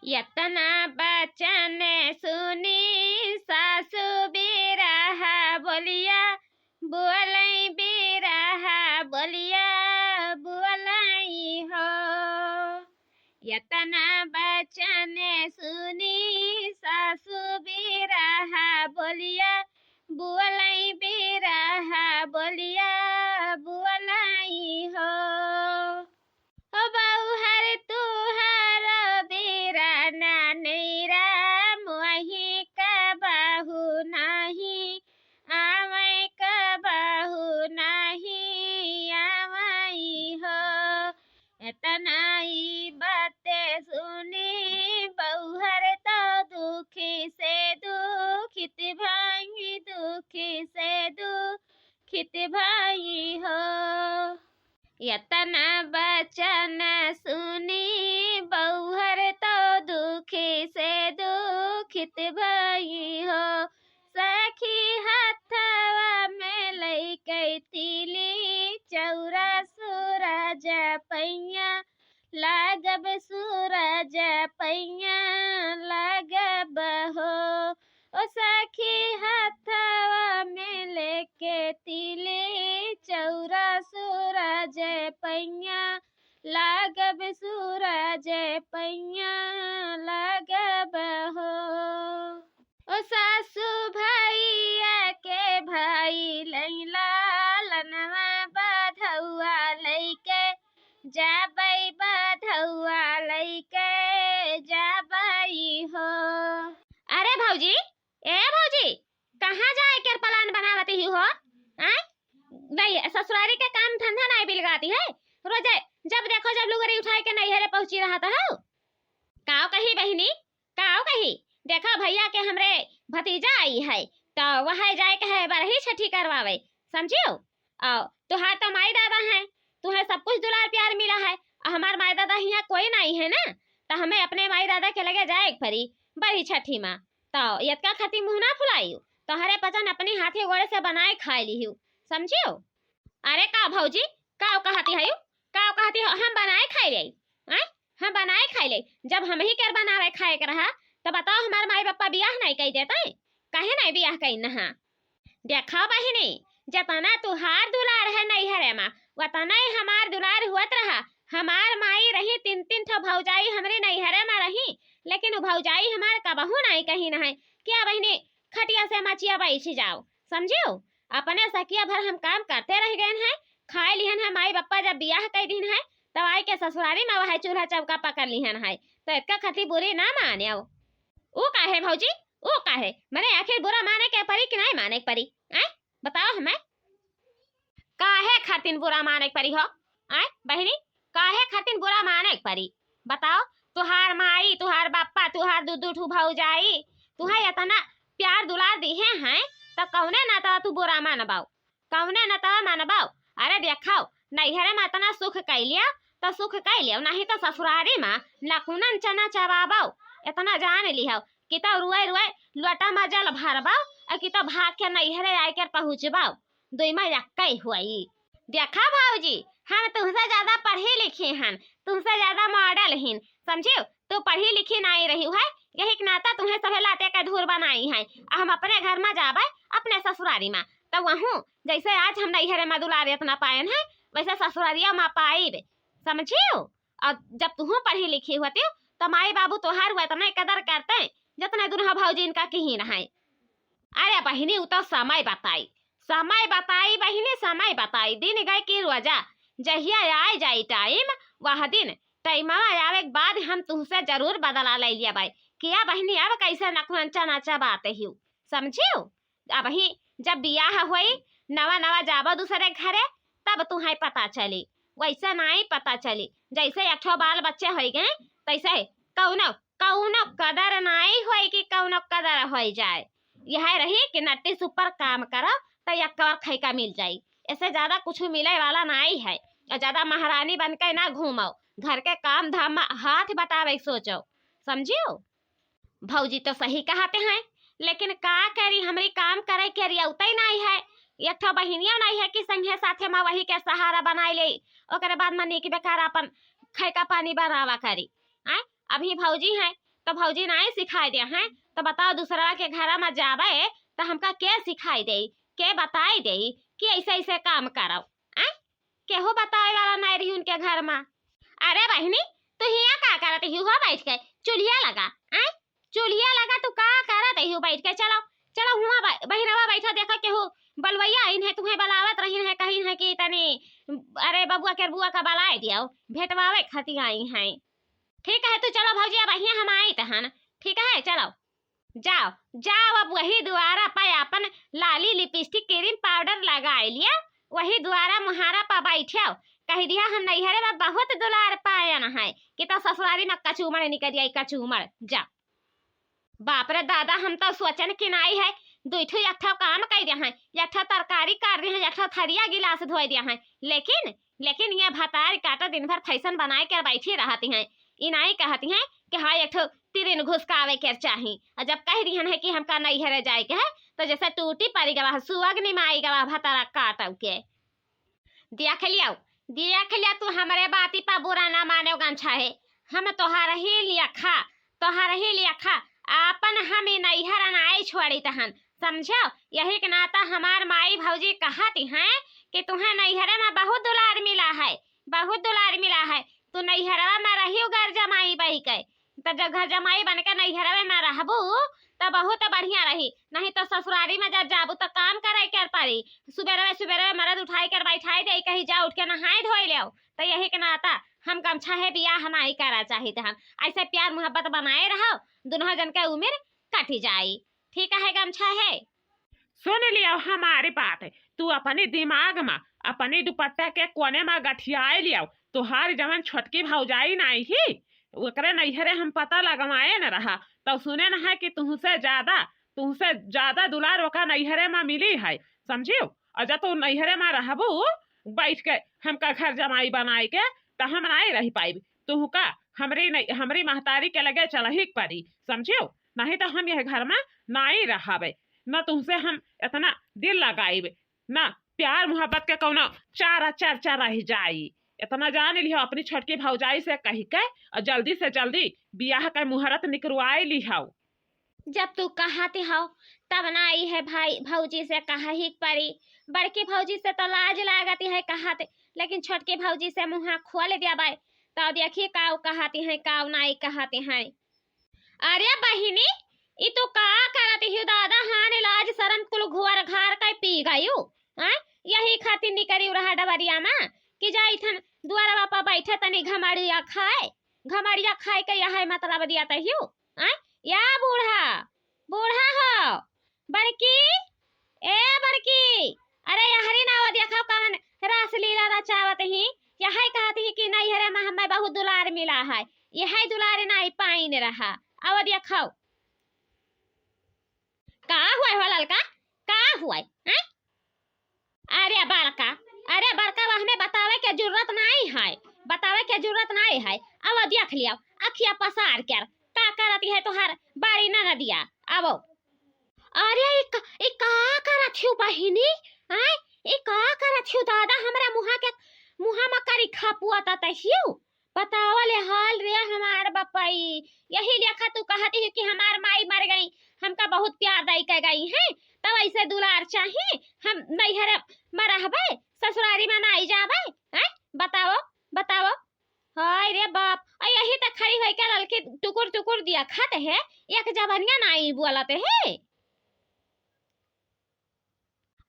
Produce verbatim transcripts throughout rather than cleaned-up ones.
यतना बचन सुनी सासु बिरहा बोलिया, बोलै बिरहा बोलिया बोलै हो। यतना बचन सुनी सासु बिरहा बोलिया, बोलै बिरहा बोलिया बोलै हो। ओ बउहर तुहर बिरना नैरा मोहि कबहु नाहीं आवै, कबहु नाहीं आवै हो। एतना ई बात सुनी बउहर तो दुखी से दुखित भई, दुखी से दुखित भई हो। यतना बचन सुनी बउहर तो दुखी से दुखित भई हो। सखी हथवा में लइके तिली चौरा सूरज पैया लागब, सूरज पैया लागब हो। ओ सखी हथवा में लेके तिली चौरा सूरज पैया लागब, सूरज पैया लागब हो। ओ सासु भैया के भाई लैला लनवा बधौआ लैके जाबै, बधौआ लैके जाबै हो। अरे भौजी, ए भौजी, कहाँ जाए के plan बनावत ही हो? आय? नहीं, ससुरारी के काम धंधा नहीं बिलगाती है। रोजे जब देखो जब लुगरी उठाए के नैहरे पहुँची रहत हो। काव कही बहिनी, काव कही? देखो भैया के हमरे भतीजा आई है, तो वह जाए के है बरही छठी करवावे, समझियो? और तुहार तो माई दादा हैं, तुहें सब कुछ दुलार प्यार मिला है, और हमार माई दादा हियाँ कोई नहीं है ना, तो हमें अपने माई दादा के लगे जाए के पड़ी बरही छठी मा। तो यतका खातिर मुँह ना फुलाइयो, तोहरे पचन अपने हाथे गोड़े से बनाए खाए लिहियो, समझियो? अरे का भौजी, का कहती है, का कहती हो? हम बनाए खाए ले, आय? हम बनाए खाए ले। जब हम ही के बनावे खाए के रहा, तो बताओ हमार माई बापा बियाह नहीं कई देते, काहे नहीं बियाह कई नहा? देखो बहिनी, जतना तुहार दुलार है नैहरे मा, वतना ही हमार दुलार हुअत रहा। हमार माई रही, तीन तीन ठो भौजाई हमरे नैहरे मा रही, लेकिन उ भौजाई हमार कबहू नहीं कही न है कि "आ बहिनी, खटिया से मचिया बैठ जाओ", समझियो? अपने सकिया भर हम काम करते रह गए हैं, खाए लिहन है, माई बप्पा जब बियाह कई दिन है, तब आई के ससुरारी मा वह चूल्हा चौका पकड़ लिहन है, तो इतका खातिर बुरी ना माने। उ काहे भौजी, उ काहे? मने आखिर बुरा माने के परी कि नहीं माने के परी? आय? बताओ हमें। काहे खातिन बुरा माने के परी हो? आय बहिनी, काहे खातिन बुरा माने के परी? बताओ, तुहार माई, तुहार बापा, तुहार दू दू ठू भौजाई, तुहें इतना प्यार दुलार दिहे हैं, तो कौने नाता तू बुरा मानबाओ? कौने नाता मानबाओ? अरे देखाओ, नैहरे मा इतना सुख कैलिया, तो सुख कैलियो, नहीं तो ससुरारी मा नकुनन चना चबाबाओ। इतना जान लिहो कि तो रुए रुए लोटा मा जल भरबाओ, और कि तो भाग के नैहरे आए के पहुँचबाओ। दुई मा यक्कै हुई। देखा भौजी, हम तुमसे ज्यादा पढ़ी लिखी हन, तुमसे ज्यादा model हिन, समझियो? तू पढ़ी लिखी नाई रही है, यही के नाता तुम्हें सभे लाते के धूर बनाई है। आ हम अपने घर मा जाबे, अपने ससुरारी मा, तो वहूँ जैसे आज हम नैहरे मा दुलार इतना पायन है, वैसे ससुरारिया मा पाइबे, समझियो? और जब तुहूँ पढ़ी लिखी होतियो, तो माई बाबू तोहार वो इतना कदर करते, जितने दुनहा भौजी इनका किहीन है। अरे बहिनी, उ तो समय बताई, समय बताई बहिनी, समय बताई। दिन गए की रोजा, जहिया आए जाई time, वह दिन, टाइमवा आवे के बाद हम तुहसे जरूर बदला ले लिया बाई। किया बहिनी, अब कैसे नखुनचा नचा बात ही, समझियो? अबही जब बियाह होई, नवा नवा जाबो दूसरे घरे, तब तुहें पता चली, वैसे नाई पता चली। जैसे एक ठो बाल बच्चे होई गए, तैसे कौनो, कौनो कदर नाई होई कि कौनो कदर होई जाए। यह रही कि नट्टी से ऊपर काम करो, तो एक और खैका मिल जाई। इससे ज्यादा कुछ मिले वाला नाई है। और ज्यादा महारानी बन के ना घूमो, घर के काम धाम मा हाथ बटावे सोचो, समझियो? भौजी तो सही कहते हैं, लेकिन का करी, हमरी काम करे के रियौते नाई है। एक ठो बहिनिया नाई है कि संगे साथे मा वही के सहारा बनाई ले, ओकरे बाद मा नीक बेकार अपन खैका पानी बनावा करी। आय, अबही भौजी हैं, तो भौजी नाई सिखाई दे हैं, तो बताओ, दूसरा के घरा में जाबे तो हमका के सिखाई दे, के बताई दे कि ऐसे ऐसे काम करो? आय, केहू बतावे वाला नाई रही उनके घर में। अरे बहिनी, तू हियाँ का करत ही हो बैठ के? चुल्हिया लगा, आय, चुल्हिया लगा, तू का करत ही हो बैठ के? चलो, चलो, हुआँ बै-, बहिरवा बैठा, देखो केहू बलवैया आइन है, तुम्हें बलावत रही है, कही है कि तनी, अरे बबुआ के बुआ का बलाए दियो, भेंटवावे खातिर आई हैं। ठीक है, तू चलो भौजी, अब अहियाँ हम आई तहन। ठीक है, चलो, जाओ, जाओ, अब वही दुआरा पे अपन लाली, लिपस्टिक, क्रीम पाउडर लगाए लिया, वही दुआरा मुहारा पे बैठो, कह दिया हम नैहरे में बहुत दुलार पायन है कि तो ससुरारी में कचूमर निकल आई, कचूमर। जा। बाप रे दादा, हम तो सोचन कि नाई है, दुई ठो एक ठो काम कइ दिया है, एक ठो तरकारी काट दिया है, एक ठो थरिया गिलास धोए दिया है, लेकिन, लेकिन ये भतार काटो दिन भर फैशन बनाए के बैठी रहती हैं। ई नाई कहती हैं कि हाँ, एक ठो तिरिन घुसकावे के चाही। और जब कह दिहन है कि हमका नैहरे जाए के है, तो जैसे टूटी पड़ी गवा, सुअग निमाई गवा भतारा काटो के। देख लियो, देख लियो, तू हमरे बाती पा बुरा ना माने गमछा है। हम तोहर ही लिया खा, तोहर ही लिया खा, आपन हम ई नैहर नाई छोड़ी तहन, समझो? यही के नाता हमार माई भौजी कहती हैं कि तुहें नैहरे में बहुत दुलार मिला है, बहुत दुलार मिला है। तू नैहरवा में रही घर जमाई बही के, तब जब घर जमाई बन के नैहरवे में रहबू, तब बहुत बढ़िया रही। नहीं तो ससुरारी में जब जाबू, तो काम करे के पड़ी। सुबेरवे सुबेरवे मरद उठाई कर बैठाई दे, कही जा उठ के नहाए धोए लेओ। तो यही के नाता हम गमछा है बियाह नाई करा चाहित हन। ऐसे प्यार मोहब्बत बनाए रहो, दुनों जन के उम्र कटी जाई। ठीक है, गमछा है। सुन लियो हमारी बात, तू अपने दिमाग में, अपने दुपट्टा के कोने में गठियाए लियो। तोहार जवन छोटकी भौजाई नाई ही, ओकरे नैहरे हम पता लगवाए न रहा, तो सुने न है कि तुहसे ज्यादा, तुहसे ज्यादा दुलार ओका नैहरे में मिली है, समझियो? और जब तू नैहरे में रहबू बैठ के हमका घर जमाई बनाए के, तो हम नाई रह पाइब। तुहका हमरी नहीं, हमरी महतारी के लगे चलही के पड़ी, समझियो? नहीं तो हम यह घर में नाई रहबे, न तुहसे हम इतना दिल लगाइब, ना प्यार मोहब्बत के कौनो चारा चर्चा रह जाई। इतना जान लिहो, अपनी छोटकी भौजाई से कह के और जल्दी से जल्दी बियाह के मुहूर्त निकरवाए लिहो। जब तू कहत हो, तब ना आई है भाई, भौजी से कहा ही पड़ी। बड़की भौजी से तो लाज लागत है कहत, लेकिन छोटकी भौजी से मुँह खोल देबै, तो देखी काऊ कहती हैं, काऊ नाई कहती हैं। अरे बहिनी, ई तू का करत हियो दादा? हान लाज शरम कुल घुअर घार के पी गयू, हैं? यही खातिर निकरी रहा डबरिया में कि जाई थन दुआरवा पर बैठे तनी घमड़िया खाए, घमड़िया खाए के यह मतलब दिया तहियो, हैं? या बूढ़ा, बूढ़ा हो, बड़की, ए बड़की, अरे यहरी ना वो देखो कवन रासलीला रचावत ही, यही कहत ही कि नैहरे में हमें बहुत दुलार मिला है, यही दुलार नाई पाइन रहा। अब देखो का हुआ हो ललका, का हुआ, हैं? अरे बड़का, अरे बड़का, वह हमें बतावे के जरूरत नाई है, बतावे के जरूरत नाई है। अब देख लियो, अखिया पसार कर का करती है तोहार बड़ी ननदिया। अब अरे, ई का, ई का करत हिउ बहिनी? आय, ई का करत हिउ दादा? हमरा मुहा के, मुहा मा करी खपुआ ता हिउ। बतावा ले हाल रे हमार बपई। यही लेखा तू कहत हिउ कि हमार माई मर गई, हमका बहुत प्यार दई के गई हैं, तब ऐसे दुलार चाही? हम नैहर मा रहबे, ससुरारी मा नाई जाबे? हैं? बताओ, बताओ। हाय रे बाप, आ यही त खड़ी होई के ललकी टुकुर टुकुर दिया खात है, एक जबनिया नाई बोलत है।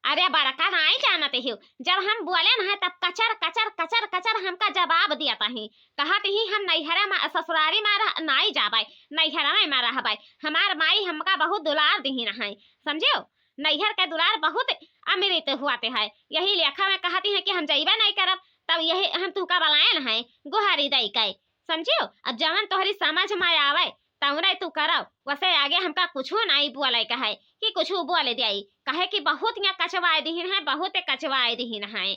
अरे बड़का नाई जानत हिउ, जब हम बोले न है तब कचर कचर कचर कचर हमका जवाब दियत ही, कहत ही हम नैहरा मा, ससुरारी मा रह, नाई जाबे, नैहरा मा रहबे, हमार माई हमका बहुत दुलार दिहिन है, समझियो? नैहर के दुलार बहुत अमृत हुआते है, यही लेखा में कहती है कि हम जइबे नहीं करब, तब यही हम तुहका बलायन है, गुहारी दई के, समझियो? अब जवन तोहरी समझ में आवे, तवने तू करब, वसे आगे हमका कुछो नहीं बोले के है कि कुछो बोले दियाई, कहे कि बहुत यहाँ कचवाए दिहिन है, बहुत कचवाए दिहिन है।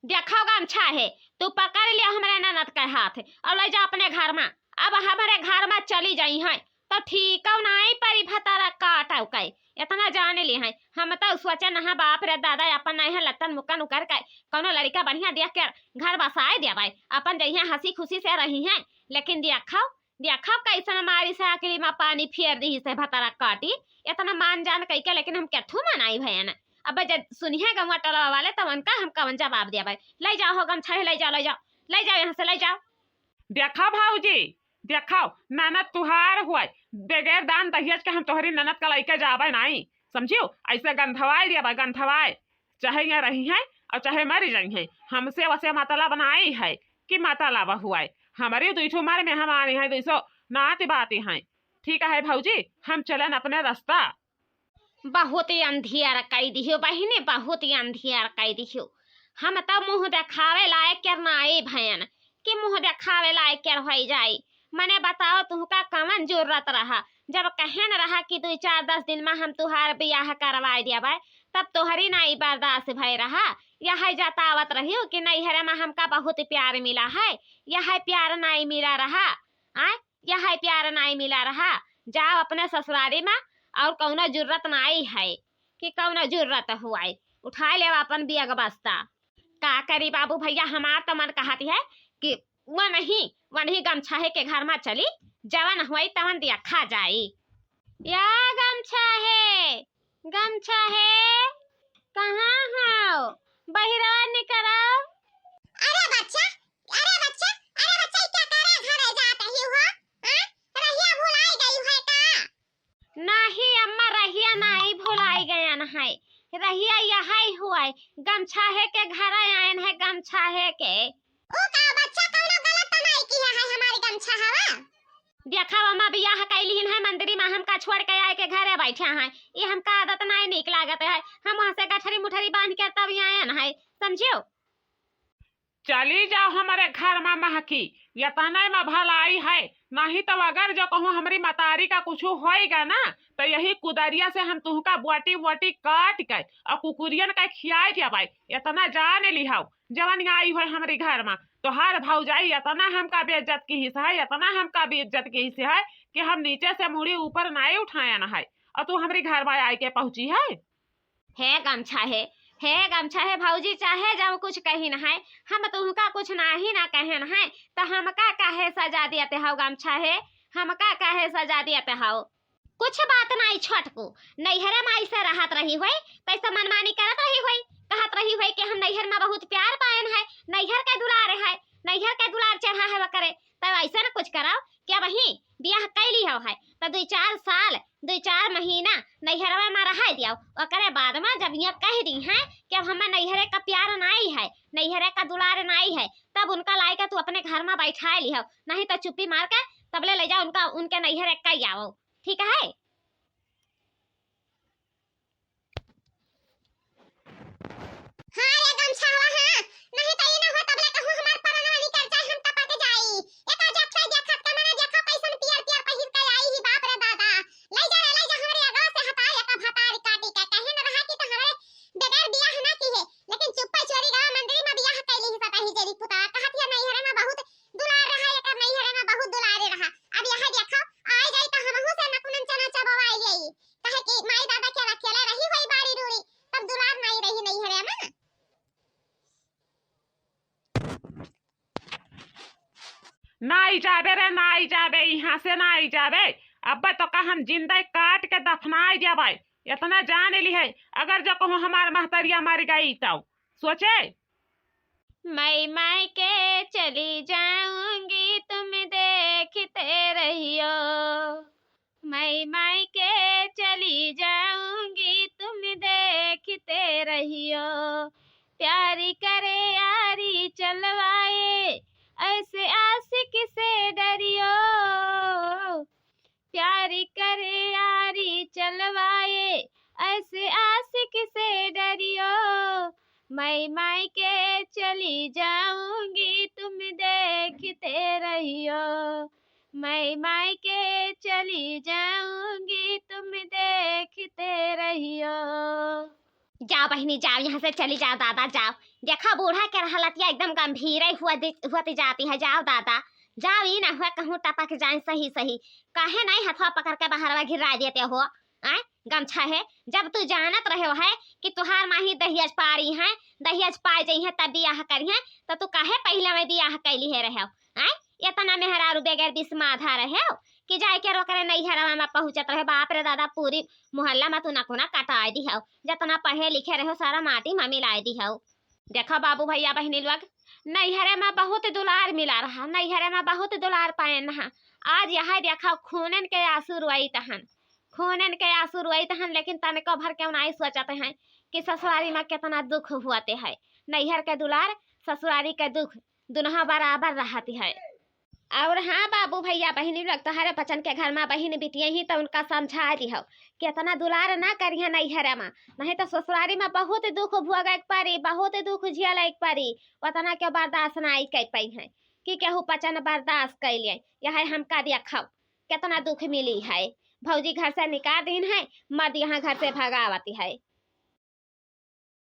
देखो गमछा है, तू पकड़ लियो हमरे ननद के हाथ और ले जा अपने घर में। अब हमरे घर में चली जाई है तो ठीक हो नाई परी भतारा काटव के। इतना जान ली है, हम तो सोचे नहा बाप रे दादा अपन नहीं है लत्तन मुक्कन उकर के कौनो लड़का बढ़िया देख के घर बसाए देवे, अपन जइहे हंसी खुशी से रही है। लेकिन देखो देखा कैसन मारी से आकली मा पानी फेर दिहिस है भतारा काटी। इतना मान जान कइके, लेकिन हम केथू मनाई भयन। अब जब सुनिहे गौवा टोलवा वाले, तब उनका हम कवन जवाब दिया भाई। ले जाओ हो गमछा है, ले जाओ, ले जाओ, ले जाओ यहाँ से, ले जाओ। देखा भौजी, देखा, ननद तुहार हुआ, बगैर दान दहेज के हम तोहरी ननद का लइके जाबे नाई, समझियो? ऐसे गंधवाए दिया बा, गंधवाए, चाहे यहाँ रही है और चाहे मरी जाई है, हमसे वसे मतलब नाई है कि मतलब हुआ है। हमारी दुई ठो मर में हम आनी है, दुई सौ नाती बाती हैं। ठीक है भौजी, हम चलन अपने रास्ता। बहुत ही अंधियार कई दिहियो बहिनी, बहुत ही अंधियार कई दिहियो। हम तो मुँह देखावे लायक के नाई भयन कि मुँह देखावे लायक के होई जाई। मने बताओ, तुहका कवन जरूरत रहा? जब कहन रहा कि दुई चार दस दिन में हम तुहार बियाह करवाए देबै, तब तोहरी नाई बर्दाश्त भय रहा। यह जतावत रहियो कि नैहरे में हमका बहुत प्यार मिला है, यह प्यार नाई मिला रहा। आय, यह प्यार नाई मिला रहा। जाओ अपने ससुरारी में, और कौनो जरूरत नाई है कि कौनो जरूरत हुआई। उठाए लेवा अपन बियग बस्ता। का करी बाबू भैया, हमार तो मन कहत है कि वनही, वनही गमछाहे के घर मा चली, जवन होई तवन देखा जाई। या गमछाहे, गमछाहे, कहाँ हौ? बहिरवा निकरौ। अरे बच्चा, अरे बच्चा, अरे बच्चा, ई का करे घरे जात ही हो? हाँ? रहिया भुलाई गई है का? नाही अम्मा, रहिया नाही भुलाई गयन है, रहिया यही हुआ है, गमछाहे के घर आयन है, गमछाहे के। ओ का बच्चा कौनो गलत तो नहीं किया है हमारी गमछा हवा? देखा अम्मा, बियाह कैली हिन है मंदिरी मा, हमका छोड़ के आए के घरे बैठा है, ये हमका आदत नहीं नीक लागत है, हम वहाँ से गठरी मुठरी बांध के तब आयन है, समझियो? चली जाओ हमरे घर मा महकी, यतने मा भलाई है, नहीं तो अगर जो कहूँ हमरी मतारी का कुछ होइगा ना, तो यही कुदरिया से हम तुहका बोटी बोटी काट के और कुकुरियन का खियाए देबै। इतना जान लिहाओ, जवन आई है हमरी घर मा, तोहार भौजाई इतना हमका बेइज्जत किहिस है, इतना हमका बेइज्जत किहिस है कि हम नीचे से मुड़ी ऊपर नाई उठायन है, और तू हमरी घर मा आए के पहुँची है। हे गमछाहे, हे गमछाहे भौजी, चाहे जब कुछ कहिन है, हम तुहका कुछ नाही ना कहन है, त हमका काहे सजा देते हौ गमछाहे, हमका काहे सजा देते हौ? कुछ बात नाई छोटकू, नैहरे मा ऐसे रहत रही होई, कैसे मनमानी करत रही होई, कहत रही होई कि हम नैहर मा बहुत प्यार पायन है, नैहर के दुलार है, नैहर के दुलार चढ़ा है वकरे, तब ऐसे न कुछ करौ कि अबहीं बियाह कैली हौ है, त दुई चार साल, दुई चार महीना नैहरवा मा रहाय दियाओ, ओकरे बाद मा जब ये कह दी हैं कि अब हमें नैहरे का प्यार नाई है, नैहरे का दुलार नाई है, तब उनका लाइके तू अपने घर मा बैठाए लिहाओ, नहीं तो चुप्पी मार के तबले ले जाओ उनका, उनके नैहरे कई आओ, ठीक है? हाँ, ये गमछावा, हाँ, नहीं तो ये ना हो, तबले कहूँ हमार परनवा निकल जाए, हम टपक जाई। एका जब से देखत के मने देखो कैसन पियर पियर पहिर के आई ही, बाप रे दादा। ले जा रे, ले जा, हमरे अगवा से हटा, एका भतारी काटी के। कहे न रहा कि तो हमरे बगैर बियाह ना की है, लेकिन चुप्पे चोरी गवा मंदिर में बियाह कैली ही सताही जेरी पुता। कहत है नैहरे में बहुत दुलार रहा, एकर नैहरे में बहुत दुलारे रहा। अब यह देखो, आ जाई तो हमहू से नकुनन चना चबवाई जाई। काहे कि माई दादा के अकेले रही होई बाड़ी रूड़ी, तब दुलार नाई रही नैहरे में। नाई जाबे रे, नाई जाबे, यहाँ से नाई जाबे। अब तो का हम जिंदा काट के दफनाई जाबे। इतना जान ली है, अगर जो कहूँ हमार महतरिया मर गई तो सोचे। मैं मायके चली जाऊंगी, तुम देखते रहियो। मैं मायके चली जाऊंगी, तुम देखते रहियो। प्यारी करे यारी चलवाए, ऐसे आशिक से डरियो। प्यारी करे यारी चलवाए, ऐसे आशिक से डरियो। मैं मायके चली जाऊंगी, तुम देखते रहियो। मैं मायके चली जाऊंगी, तुम देखते रहियो। जाओ बहिनी, जाओ, यहाँ से चली जाओ दादा, जाओ। देखा, बूढ़ा के रहलतिया एकदम गंभीर हुआ दि-, हुआ ती जाती है। जाओ दादा, जाओ, ई ना हुआ कहूँ टपक जाए सही सही। काहे नहीं हथवा पकड़ के बाहरवा गिरा देते हो? आय, गमछा है, जब तू जानत रहे है कि तुहार माही दहियाज पारी है, दहियाज पाए जई है तब बियाह करी है, तो तू काहे पहले में बियाह कैली है रहे हो? आय, एतना मेहरारू बगैर बिस्माधा रहेउ कि जाइके ओकरे नैहरवा मा पहुँचत रहे। बाप रे दादा, पूरी मोहल्ला मा तू नकुना कटाइ दिहउ। जतना पढ़े लिखे रहेउ, सारा माटी मा मिलाइ दिहउ। देखउ बाबू, भइया, बहिनी लोग, नैहरे मा बहुत दुलार मिला रहा, नैहरे मा बहुत दुलार पाएन रहा। आज यहै देखउ, खूनन के आँसू रोइत हन, खूनन के आँसू रोइत हन, लेकिन तनिको भर केउ नाहीं सोचत हैं कि ससुरारी मा केतना दुख होत है। नैहर के दुलार, ससुरारी के दुख, दुनहा बराबर रहत है। अउर हाँ बाबू, भइया, बहिनी लोग, तोहरे बचन के घर मा बहिन बिटिया ही तो उनका समझाइ दिहउ कि एतना दुलार न करिहैं नैहरे मा, नाहीं तो ससुरारी मा बहुत दुख भोगइ के परी, बहुत दुख झेलइ के परी। ओतना केउ बर्दाश्त नाहीं कइ पइहैं कि केहू बचन बर्दाश्त कइ लेइ। यहै हमका देखउ, केतना दुख मिली है। भौजी घर से निकाल दीन है, मर्द यहाँ घर से भगावत है।